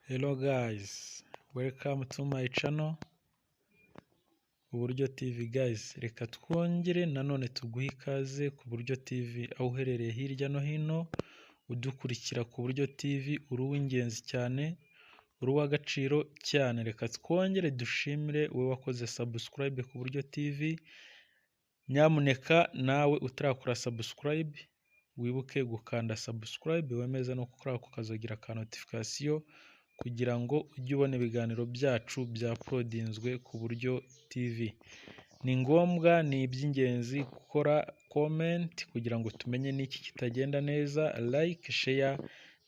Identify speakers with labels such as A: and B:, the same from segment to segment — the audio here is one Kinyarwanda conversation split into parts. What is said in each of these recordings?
A: Hello guys, welcome to my channel Uburyo TV. Guys, reka twongere nanone tuguhe ikaze ku Buryo TV, aho uherereye hirya no hino udukurikira ku Buryo TV. Uri uw'ingenzi cyane, uri uw'agaciro cyane. Reka twongere dushimire wowe wakoze subscribe ku Buryo TV. Nyamuneka nawe utarakora subscribe, wibuke gukanda subscribe, wemeze no kuri ako kazogera ka notification kugira ngo ujye ubona ibiganiro byacu bya uploadinzwe ku Buryo TV. Ni ngombwa, ni iby'ingenzi gukora comment kugira ngo tumenye n'iki kitagenda neza. Like, share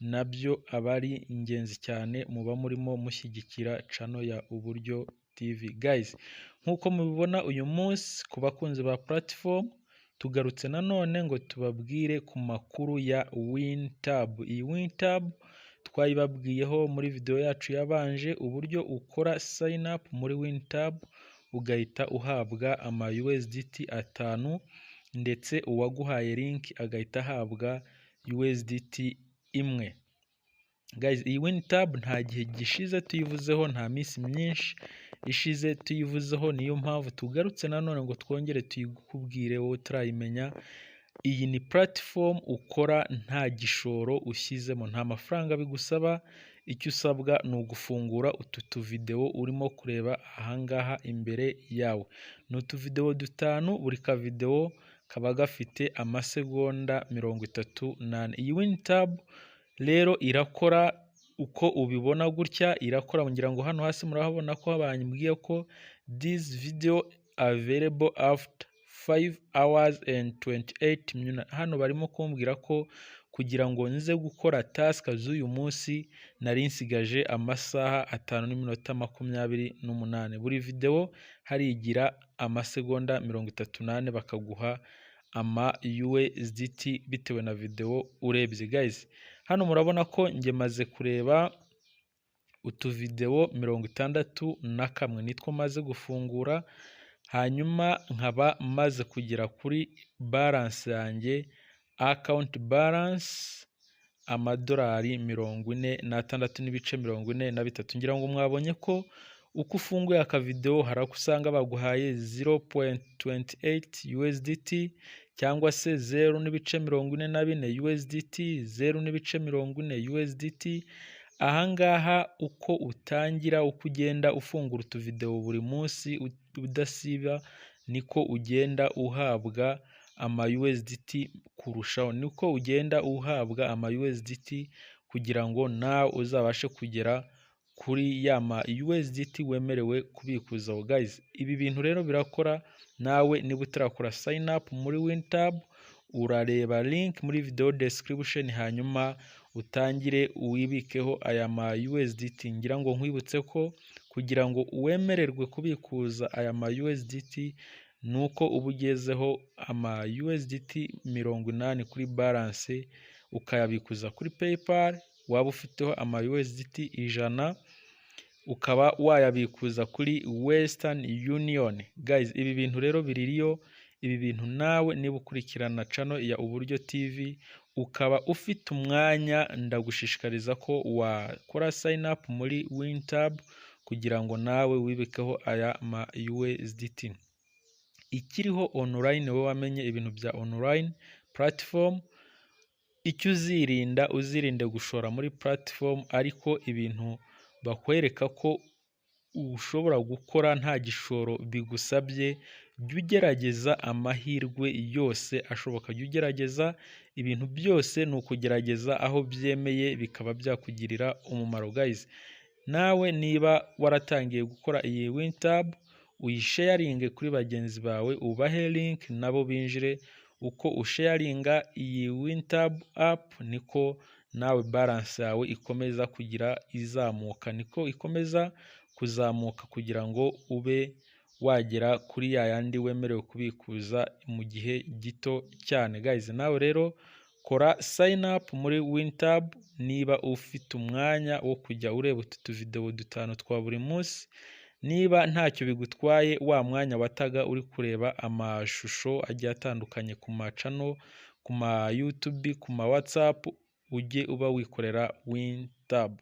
A: nabyo aba ari ingenzi cyane, muba murimo mushyigikira channel ya Uburyo TV. Guys, nk'uko mubibona, uyu munsi ku bakunzi ba platform tugarutse nanone ngo tubabwire ku makuru ya Wintab. Iyi Wintab twayibabwiyeho muri video yacu yabanje, uburyo ukora sign up muri Wintab ugahita uhabwa ama USDT 5, ndetse uwaguhaye link agahita ahabwa USDT 1. Guys, iyi Wintab nta gihe gishize tuyivuzeho, nta minsi myinshi ishize tuyivuzeho. Niyo mpamvu tugarutse nanone ngo twongere tuyikubwire wowe utarayimenya. Iyi ni platform ukora nta gishoro ushyizemo, nta mafaranga bigusaba. Icyo usabwa ni ugufungura utu tuvidewo urimo kureba ahangaha imbere yawe. Ni utuvidewo dutanu, buri kavidewo kaba gafite amasegonda 34. Iyi Wintab rero irakora uko ubibona gutya irakora. Ngira ngo hano hasi murahabona ko bambwiye ko "This video available after 5 hours and 28 minutes". Hano barimo kumbwira ko kugira ngo nze gukora task z'uyu munsi nari nsigaje amasaha 5 n'iminota 28. Buri videwo harigira amasegonda 34, bakaguha ama USDT bitewe na videwo urebye. Guys, hano murabona ko njye maze kureba utuvidewo 61, nitwo maze gufungura, hanyuma nkaba maze kugera kuri balance yanjye, account balance, amadolari 46.43. Ngira ngo mwabonye ko uko ufunguye akavidewo hari ako usanga baguhaye 0.28 USDT, cyangwa se 0.44 USDT, 0.40 USDT. Ahangaha uko utangira, uko ugenda ufungura utuvidewo buri munsi udasiba, niko ugenda uhabwa ama USDT kurushaho, niko ugenda uhabwa ama USDT kugira ngo nawe uzabashe kugera kuri ya ma USDT wemerewe kubikuzaho. Guys, ibi bintu rero birakora. Nawe niba utarakora sign up muri Wintab, urareba link muri video description, hanyuma utangire wibikeho aya ma USDT. Ngira ngo nkwibutse ko kugira ngo wemererwe kubikuza aya ma USDT nuko uba ugezeho ama USDT 80 kuri balance, ukayabikuza kuri PayPal. Waba ufiteho ama USDT 100, ukaba wayabikuza kuri Western Union. Guys, ibi bintu rero biririyo. Ibi bintu nawe niba ukurikirana channel ya Uburyo TV ukaba ufite umwanya, ndagushishikariza ko wakora sign up muri Wintab kugira ngo nawe wibikeho aya ma USDT. Ikiriho online, wowe wamenye ibintu bya online platform, icyo uzirinda, uzirinde gushora muri platform. Ariko ibintu bakwereka ko ushobora gukora nta gishoro bigusabye, jya ugerageza amahirwe yose ashoboka, jya ugerageza ibintu byose. Ni ukugerageza, aho byemeye bikaba byakugirira umumaro. Guys, nawe niba waratangiye gukora iyi Wintab, uyisharinge kuri bagenzi bawe, ubahe link nabo binjire. Uko usharinga iyi Wintab app, niko nawe balance yawe ikomeza kugira izamuka, niko ikomeza kuzamuka kugira ngo ube wagera kuri ya yandi wemerewe kubikuza mu gihe gito cyane. Guys, nawe rero kora sign up muri Wintab niba ufite umwanya wo kujya ureba utu tuvidewo dutanu twa buri munsi. Niba ntacyo bigutwaye, wa mwanya wataga uri kureba amashusho agiye atandukanye ku ma channel, ku ma YouTube, ku ma WhatsApp, ujye uba wikorera Wintab.